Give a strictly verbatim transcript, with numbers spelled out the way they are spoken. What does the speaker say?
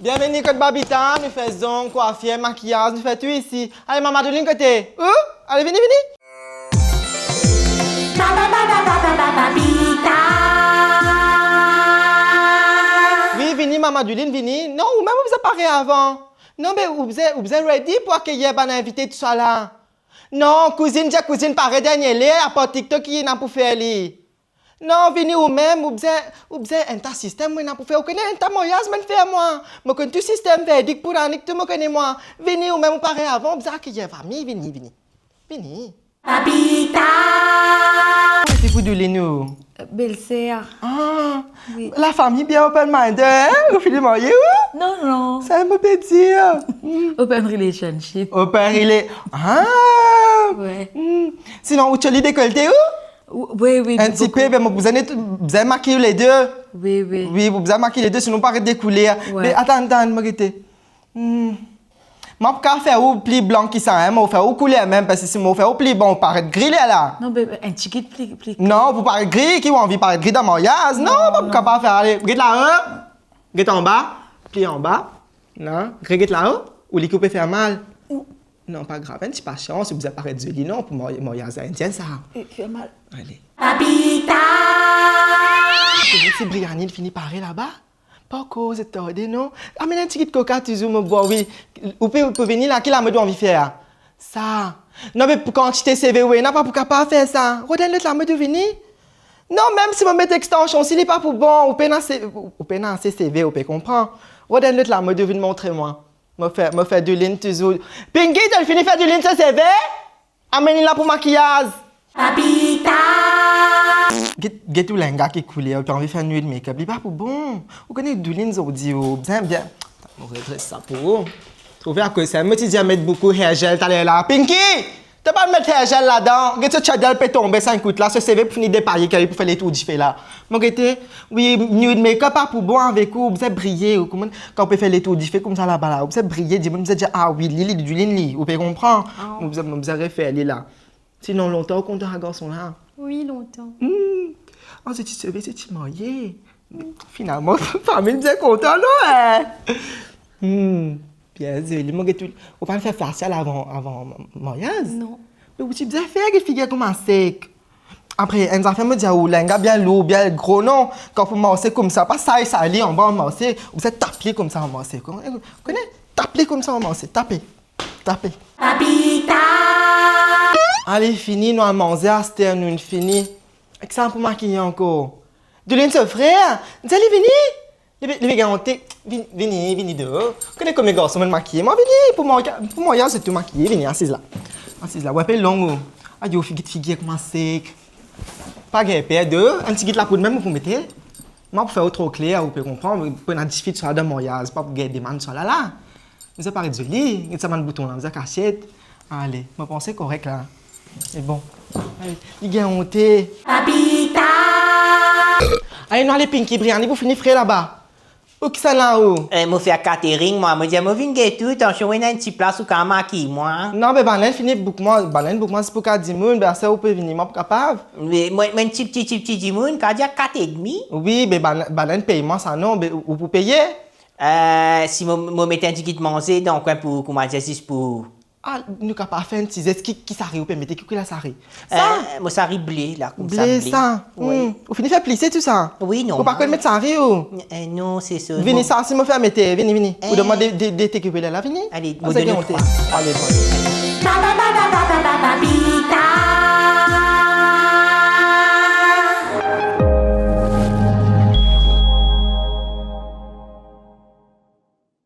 Bienveni kot Babita, nou fer zong, kwafir, makiyaz, nou fer tou isi. Ale, Mama Doulin kote? Ou? Ale, vini, vini. Wi, vini, Mama Doulin, vini. Non, ou mem ou bizin pare avan. Non, be ou bizin, ou bizin ready pou akeyir bann invite, tousala. Non, kouzinn, dir kouzinn pare dernie ler, apar TikTok ki ena pou fer li. Non, vini ou mem, ou bizin, ou bizin enn ta sistem, ou ena pou fer, ou kone enn ta maryaz, mo'nn fer mwa. Mo konn tou sistem, verdik pou rann ek tou, mo kone mwa. Vini ou mem, ou pare avan, ou bizin akeyir fami, vini, vini. Vini. Babita! Ki pou Doulin ou? Belser. Ah, wi. Lafami bien open-minded, hein? Ou fini marye, ou? Non, non. Sa mo pe dir. Hmm. Open relationship. Open rela-, ah! Wi. Hmm. Sinon, ou ti li dekolte, ou? Ou, wi, wi, enn ti pe, be mo bizin net-, bizin makiy lede. Wi, wi. Wi, mo bizin makiy lede, sinon ou paret dekouler. Wi. Be atann, atann, mo gete. Hmm. Mo pa kapav fer ou pli blan ki sa, hein, mo fer ou kouler mem, paski si mo fer ou pli blan, ou paret gri lerla. Non, be, enn tigit pli, pli. Non, pou paret gri, ki ou anvi paret gri dan maryaz. Non, non, mo pa kapav fer, ale, get la, hein. Get anba, pli anba. Non, get la, oh. Ou li ki ou pe fer mal. Non, pa grav, enn ti pasians, ou bizin paret zoli, non, pou marye-, maryaz indien sa. E, fer mal. Ale. Babita! Ou kone si Briani fini pare laba? Pankor, zot tarde, non? Amenn enn tigit koka touzour, mo bwar, wi. Ou pe, ou pe vini la, ki lamod ou anvi fer la? Sa. Non, be pou kantite seve ou ena, pa pou kapav fer sa. Rod enn lot lamod ou vini. Non, mem si mo met extension, si li pa pou bon, ou pena se-, ou, ou pena ase seve, ou pe konpran. Rod enn lot lamod ou vinn montre mwa. Mo fer, mo fer Doulin touzour. Pinky, to fini fer Doulin so seve? Amenn li la pou makiyaz. Babita! Get, get ou lenga ki kouler, ou pe anvi fer nude makeup, li pa pou bon. Ou kone Doulin zordi, ou bizin bien. Mo redres sa pou ou. Trouve akoz sa, mo ti dir met boukou hair gel taler la. Pinky! To pa met hair gel ladan, get so chadel pe tonbe, sa inn kout la, so seve pou fini depaye, ki li pou fer letour dife la. Mo gete, wi, nude makeup pa pou bon avek ou, ou bizin briye, ou kouma, kan ou pe fer letour dife koumsa laba la, ou bizin briye, dimoun bizin dir, ah wi, li, li, Doulin li, ou pe konpran? Ah. Ou bizin, ou bizin refer li la. Sinon, lontan ou kontan sa garson la? Wi, lontan. Hmm. Ah, zot ti sove, zot ti marye. Finalman, fami bizin kontan, non, hein? Hmm. Bien zoli, mo get ou, ou pa fer fasial avan, avan maryaz? Non. Me ou ti bizin fer, get figir kouma sek. Apre, enn zafer mo dir ou, lenga bien lour, bien gro, non? Kan pou marse koumsa, pa say, say li anba an marse, ou bizin tap li koumsa an marse. Kone, kone? Tap li koumsa an marse, tape, tape. Babita! Ale, fini, nou al manze aster, nou fini. Ek sa pou makiye ankor. Doulin so frer, dir li vini. Li pe, li pe gagn onte. Vini, vini, vini deor. Kone komie garson, mo'nn makiye mwa, vini, pou marya-, pou maryaz, tou makiye, vini, asiz la. Asiz la, ou inpe long, ou. Ayo, figir, figir kouma sek. Pa gagn per, deor, enn tigit lapoud mem ou pou mete. Mwa pou fer ou tro kler, ou pe konpran, pou ena dife sa dan maryaz, pa pou gagn demann sa la la. Bizin paret zoli, get sa bann bouton la, bizin kasiet. Ale, mo panse korek la. E bon. Ale, li gagn onte. Babita! Ale, nou ale Pinky, Briani pou fini fre laba. Ou kisannla ou? Eh, mo fer catering, mwa, mo dir, mo vinn get ou, tansion, ou ena enn ti plas ou kapav makiy mwa. Non, be bannla fini book mwa, bannla book mwa, se pou kat dimoun, be aster ou pe vini, mwa pou kapav. Me, mwa, mwa enn ti, ti, ti, ti dimoun, kapav dir kat edmi. Wi, be bann, bannla pey mwa sa, non, be ou, ou pou peye? Eh, si mo, mo met enn tigit manze dan kwin pou, koumadir, zis pou... Ah, nou kapav fer enn ti zes, ki, ki sari ou pe mete, ki koulera sari? Sa? Eh, mo sari ble la, koumsa, ble, ble. Sa? Wi. Hmm. Ou fini fer plise tou sa? Wi, non. Ou pa konn met sari ou? Eh, non, se sa. Vini, bon. Sa, si mo fer mete, vini, vini. Eh. Ou demann de, de, de te ki pe la, vini. Ale, mo donn ou trwa. Ale, bon.